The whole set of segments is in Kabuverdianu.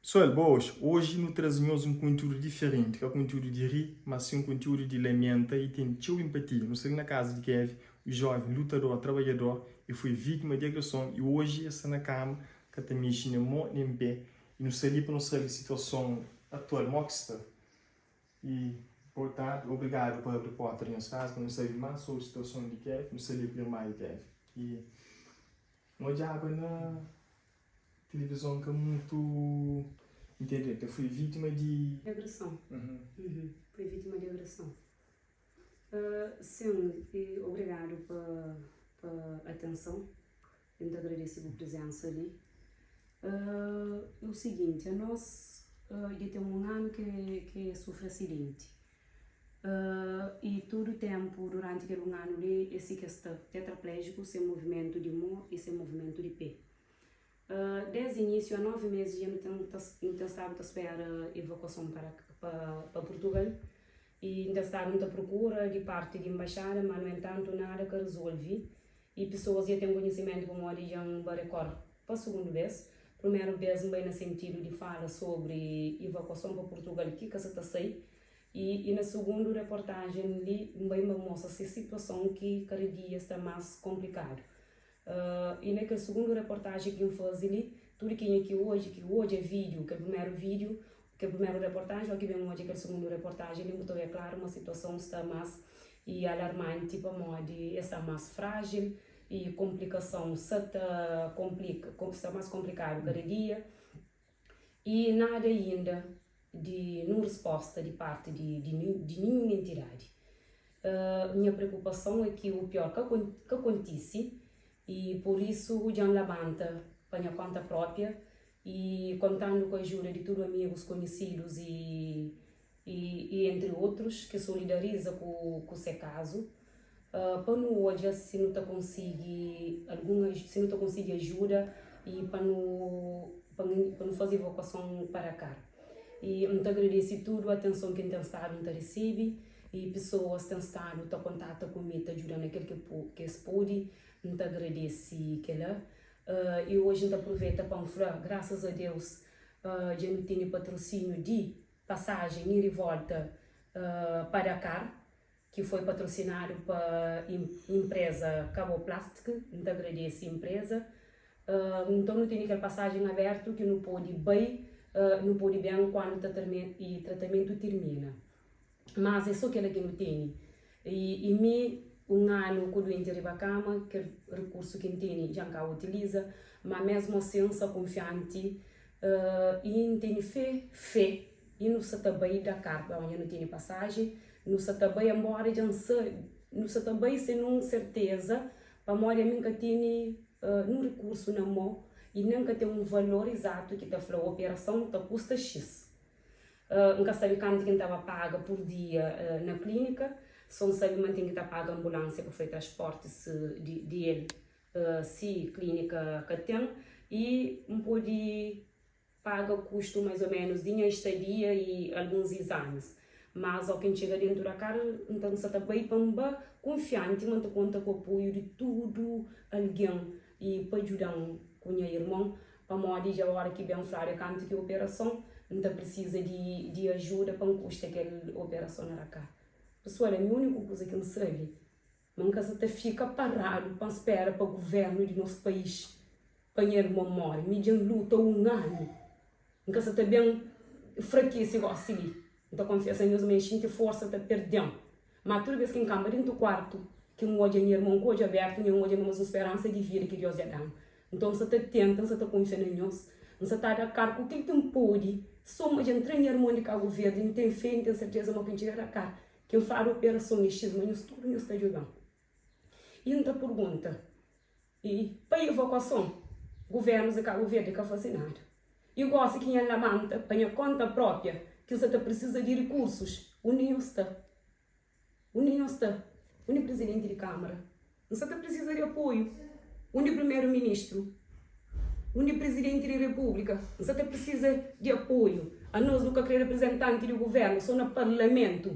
Pessoal, boas! Oji nu traze nhos un kontiúdu diferenti, ka kontiúdu di ri, mas sin kontiúdu di lamenta i ten txeu empatia. Nu sta li na kaza di Kevy, un jóven lutador, trabadjador, e foi vítima di agreson i oji e sta na kama, ka ta mexi nen mô nen pé. I nu sta li pa nu sabe situason atual, mo ki sta. I boa tardi, obrigadu pa abri porta di nhos kaza pa nu sabe más sobri situason di Kevy. Nu sta li ku irma di Kevy i nu odjaba na. Tilivizon ka mutu intende. El foi vítima di. Agreson. Foi vítima di agreson. Sin, i obrigadu pa pa atenson. I N ta agradese bu prizensa li. É o siginti, anos dja ten un anu ke ke sufri asidenti. I tudu tenpu duranti kel un anu li é si ke sta, tetrapléjiku, sen movimentu di mo i sen movimentu di pe. Desdi inísiu, há 9 meses dja nu ten ta nu ten stadu ta spera evakuason para pa pa Purtugal i N ten stadu N ta prokura di parti di embaixada ma nu entantu nada ka rezolvi i pesoas dja ten konhisimentu pamodi dja N ba rekor pa sugundu bes. Primeru bes N bai na sentidu di fala sobri evakuason pa Purtugal ki ka sa ta sai i i na sugundu reportajen li N bai N ba mostra se situason ki kada dia sta mas konplikadu. I na kel sugundu reportaji ki N faze li, tudu kenha ki odja, ki odja vídiu, kel primeru vídiu, kel primeru reportaji ô ki ben odja kel sugundu reportaji li, bu ta odja klaru ma situason sta más i alarmanti pamodi es sta más frájil i konplikason sa ta konplika, sta más konplikadu kada dia. I nada inda di nun risposta di parti di di ninhun entidadi. Nha preokupason é ki u pior ka ka kontisi i pur isu dja N labanta pa nha konta propia i kontandu ku ajuda di tudu amigus, konhisidus i i entri otrus ki solidariza ku ku se kazu pa nu odja si nu ta konsigi algun si nu ta konsigi ajuda i pa nu pa nu faze evakuason pa Dakar. I N ta agradese tudu atenson ki N ten stadu N ta resebe i pesoas ten stadu ta kontata ku mi ta djuda na kel ki es pode, N ta agradese kela. I oji N ta apruveta pa N fla grasas a Deus dja nu tene patrosiniu di pasajen ida i volta pa Dakar ki foi patrosinadu pa inpreza Caboplast, N ta agradese inpreza. Nton nu tene kel pasajen abertu ki nu pode bai, nu pode ben kuandu tratamentu tirmina. Mas é so kela ki nu tene. I mi, un anu ku duenti riba kama, kel rikursu ki N tene dja N ka utiliza, ma mesmu asin N sta kunfianti i N tene fe, fe. I nu sa ta bai Dakar pa onde nu tene pasajen, nu sa ta bai enbora dja N sa, nu sa ta bai sen un serteza pamodi ami N ka tene nun rikursu na mo i nen N ka ten un valor izatu ki ta fla operason ta kusta xis. N ka sabe kantu ki N ta ba paga pur dia na klínika, so N sabe ma N ten ki ta paga anbulánsia pa fai transportis di el si klínika ka ten i N pode paga kustu mais ou menus di nha estadia i alguns izamis. Mas ó ki N txiga dentu Dakar, N ta N sa ta bai pa N ba kunfianti ma N ta konta ku apoiu di tudu algen i pa djuda-m ku nha irmon, pamodi dja ora ki ben fladu é kantu ki operason, N ta prisiza di di ajuda pa N kusta kel operason na Dakar. Pesoal, ami úniku kuza ki N sabe ma N ka sa ta fika paradu pa N spera pa guvernu di nos país pa nha irmon móre. Mi dja N luta un anu, N ka sa ta ben frakese gósi li. N ta konfesa nhos ma N xinti forsa ta perde-m. Má tudu bês ki N kanba déntu kuartu, ki N odja nha irmon ku odju abértu, nha N odja ma más un speransa di vida ki Deus dja da-m. Nton, N sa ta tenta, N sa ta kunfia na nhos, N sa ta da kar ku kel ki N pode, sô ma dja N tra nha irmon di Kabu Verdi. N ten fé i N ten serteza ma ku N txiga Dakar, ki N fladu operason é xis, ma nhos tudu nhos ta djuda-m. I N ta purgunta, I pa evakuason, guvernus di Kabu Verdi ka fase nada. I gosi ki nha labanta pa nha konta propia, ki N sa ta prisiza di rikursus, undi nhos sta? Undi nhos sta? Undi prizidenti di kamara? N sa ta prisiza di apoiu. Undi primeru ministru? Undi prizidenti di repúblika? N sa ta prisiza di apoiu. Anos nu ka kre riprizentanti di guvernu so na parlamentu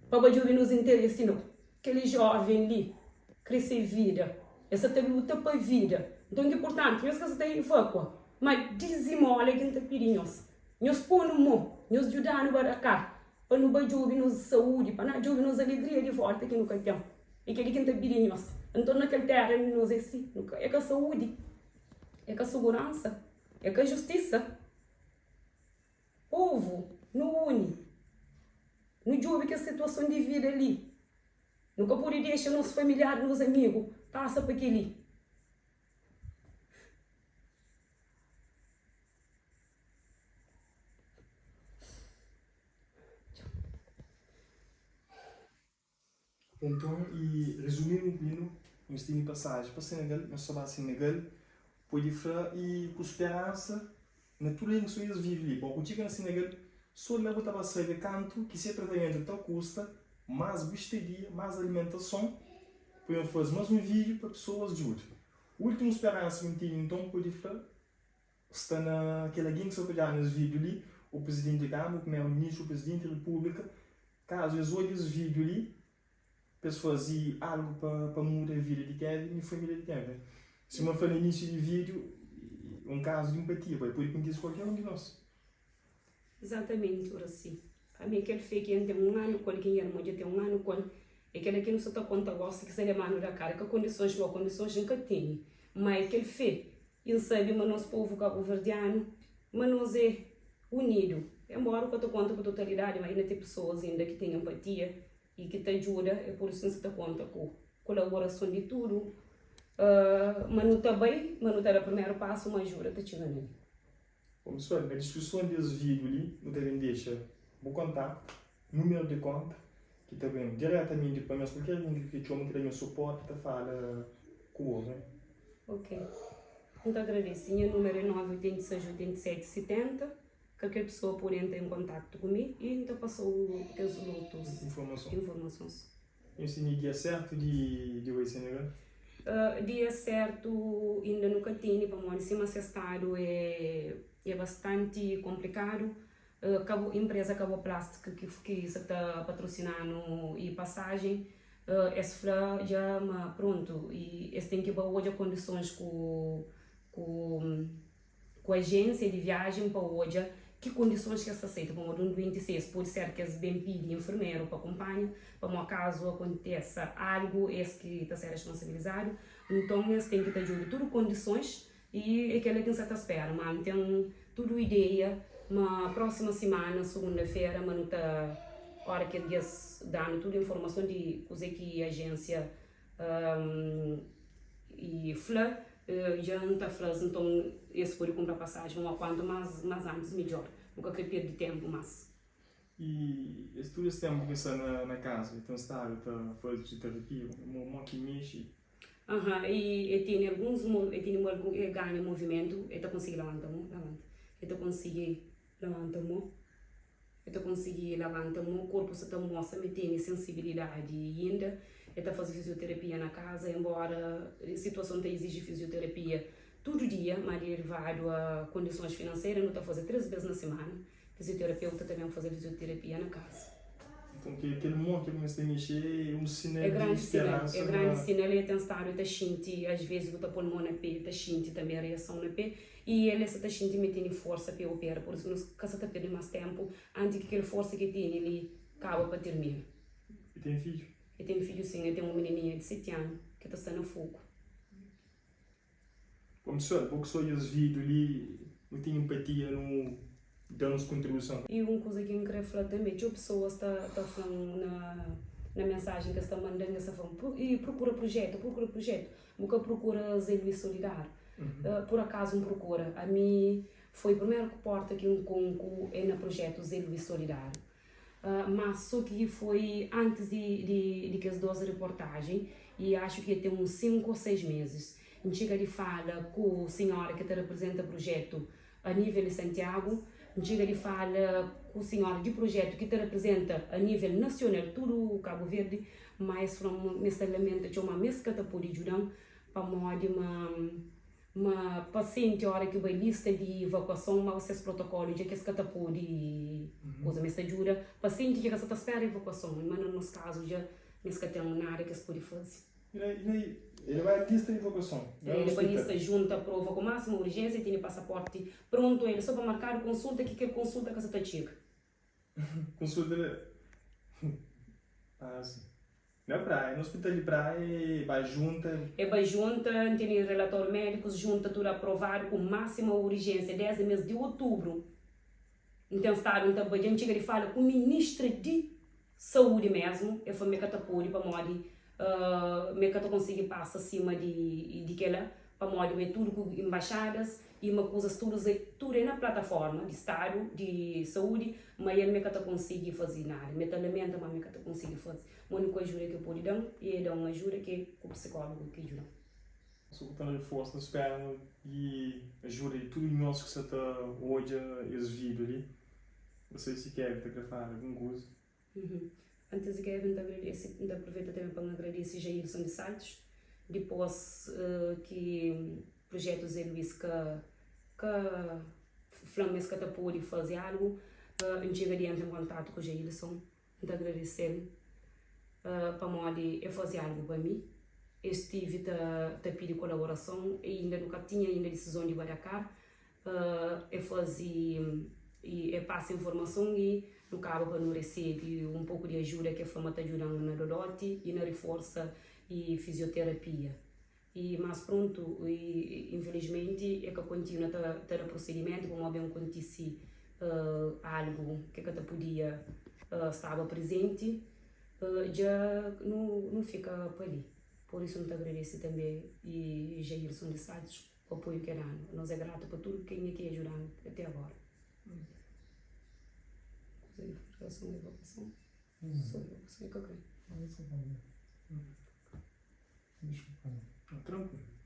pa ba djobe nos interesi no. Kel joven li kre se vida, el sa ta luta pa vida. Nton ki purtantu nhos ka sa ta evakua. Ma dizimola ki N ta pidi nhos, nhos pô-nu mô, nhos djuda-nu ba Dakar pa nu ba djobe nos saúdi, pa nu djobe nos alegria di volta ki nu ka ten. É kel-li ki N ta pidi nhos. Nton, na kel téra di nos é si, nu ka, é ka saúdi, é ka suguransa, é ka justisa. Povu, nu uni, nu djobe kes situason di vida li. Nu ka pode dexa nos familiar, nos amigu pasa pa kel-li. Enton i resumindo incluindo nhos tene pasaji pa Senegal nhos ta ba Senegal pode fra i ku speransa na tudu algen ki sta es vive li bo ku txiga na Senegal so la bu ta ba sabe kantu ki se tratamentu ta kusta mas bu stadia mas alimentason pa nhos faze mas un video pa pesoas djuda ultimu speransa ki N tene nton pode fla Sta na kel algen ki sta ta odjaba nes vídiu li, ô prizidenti di Kâmara, ô primeru ministru, ô prizidenti di Repúblika, kazu es odja es vídiu li, pa es faze algu pa pa muda vida di Kevin i família di Kevin. Sima N fla na inísiu di vídiu, é un kazu di inpatia, pode pode kontise ku kualker un di nos. Izatamenti, Oracy. Ami é kel fé ki N ten un anu ku el, ki nha irmon dja ten un anu ku el. É kel-la ki nu sta ta konta gósi ki sta leba-nu Dakar. É ka kondisons bo, kondisons N ka tene, má é kel fé I N sabe ma nos povu kabuverdianu, ma nos é unidu. Enbóra u ka ta konta ku totalidadi, ma inda ten pesoas inda ki ten enpatia i ki ta djuda. É pur isu ki N sa ta konta ku kolaborason di tudu, ma nu ta bai, ma nu ta da primeru pasu, ma ajuda ta txiga na el. Bon pesoal, na diskrison di es vídiu li, nu ta ben dexa bu kontaktu, númeru di konta, ki ta ben diretamenti pa nhos, kualker algen ki krê txoma, ki da nhos suporti, ta fala ku bo, ben? Ok. N ta agradese. Nha númeru é 9 86 87 70. Kalker pesoa pode entra en kontaktu ku mi i N ta pasa-u kes otus Informason. informasons. Nhos tene dia sértu di di bai Senegal? Dia sértu inda nu ka tene pamodi sima se stadu é é bastanti konplikadu. Cabo empresa Caboplast ki ki sa ta patrosinanu i pasajen es fla dja ma prontu i es ten ki ba odja kondisons ku ku ku ajensia di viajen pa odja ki kondisons ki es ta seita pamodi un duenti si es pode ser ki es ben pidi enfermeru pa kunpanha pamodi kazu akontesa algu es ki ta ser responsabilizadu nton es ten ki ta djobe tudu kondisons I é kel-la ki N sa ta spera. Má N ten tudu ideia ma prósima simana, sugunda-fera, ma nu ta, óra ki es da-nu tudu informason di kuzê ki ajénsia fla, dja N ta fla-s. Nton, es pode kunpra pasajen uma kuantu más más antis, midjór. Nu ka krê perde ténpu más. I es tudu es ténpu ki N sta na kaza, el ten stadu ta faze fizioterapia, mô ki mexe. Aha, i e tene alguns mo, e tene algun, e ganha movimentu, e ta konsigi labanta mo, labanta, e ta konsigi labanta mo, e ta konsigi labanta mo, korpu sa ta mostra ma e tene sensibilidadi inda, e ta faze fizioterapia na kaza, enbora situason ta iziji fizioterapia tudu dia, ma derivadu a kondisons finanseru nu ta faze 3 bes na simana. Fizioterapeuta ta ben faze fizioterapia na kaza. Nton kel mon ki kumesa ta mexe é un sinal É di grandi sinal, speransa é grandi ma. sinal el ten stadu ta xinti, as vezes bu ta pol mon na pe, el ta xinti tanbe reason na pe i el sa ta xinti ma el tene forsa pa el opera, pur isu nos ka sa ta perde mas tenpu anti ki kel forsa ki el tene li kaba pa tirmina. El ten fidju? El ten fidju sin, el ten un minininha di 7 anu ki ta sta na fogu. Bom pessoal, bo ki sta odja es vídeo li, nu ten empatia, nu da nos kontribuison. I un kuza ki N krê fla tanbê, txeu pesoas ta ta fla-m na na mensajen ki es ta manda-m, es ta fla-m, i prokura prujétu, prokura prujétu. Bu ka prokura Zé Luís Solidário? Pur akazu N prokura. Ami foi primeru porta ki N konku é na prujétu Zé Luís Solidário. Má sô ki foi antis di kes 2 reportajen i axu ki ten uns 5 ô 6 mezis. N txiga di fala ku sinhora ki ta reprezenta prujetu a nivel di Santiagu, N txiga di fala ku sinhora di prujetu ki ta reprezenta a nivel nasional tudu Kabu Verdi, má es fla-m ma es ta lamenta txeu má es ka ta pode djuda-m pamodi ma Ma pasienti ora ki bai lista di ivakuason ma ses protokolu dja ki es ka ta podi kuza ma es ta djuda pasienti ki ka sa ta spera ivakuason ma na nos kazu dja ma es ka ten nada ki es podi fazi. El bai lista di evakuason. El bai lista junta prova ku máxima urjénsia, tene pasaporti prontu, el so pa markadu konsulta ki kel konsulta ka sa ta txiga. Konsulta la Ah, si. Na Praia, na hospital di Praia e bai junta. E bai junta, N tene relatóriu médikus, junta tudu aprovadu ku máxima urjénsia desdi mês di otubru. N ten stadu N ta bai, dja N txiga di fala ku ministra di Saúdi mesmu, el fla ma el ka ta pode pamodi ma el ka ta konsigi pasa sima di di kela pamodi ma é tudu ku embaxadas i ma kuzas tudu é tudu é na plataforma di stadu di saúdi ma el ma el ka ta konsigi faze nada ma el ta lamenta ma el ka ta konsigi faze ma uniku ajuda ki el pode da-m e el da-m un ajuda ki é ku psikólogu ki djuda-m. So ku ta reforsa ta spera di ajuda di tudu nhos ki sa ta odja es vídiu li. N sei si Kevin ta kre fala algun kuza. Antis di Kevin, N ta agradese, N ta apruveita tanbe pa N agradese Jailson di Saltos, dipos ki prujetu Zé Luís ka ka fla-m ma es ka ta pode faze algu, N txiga di entra en kontatu ku Jailson, N ta agradese-l pamodi el faze algu pa mi. El stivi ta ta pidi kolaborason i inda nu ka tinha inda disizon di ba Dakar, E faze i e pasa informason i nu kaba pa nu resebe un poku di ajuda ki e fla ma ta djuda-m na dodoti i na riforsa i fizioterapia. I mas prontu i infilismenti e ka kontinua ta ta da prosedimentu pamodi ben kontise algu ki e ka ta pudia staba prezenti dja nu nu fika pa li. Pur isu nu ta agradese tanbe i Jailson di Saltos. Pa apoiu ki e danu. Nos é gratu pa tudu kenha ki ajudanu até agora. Kuza di relason di evakuason. So evakuason e ka kre. Tranquilo.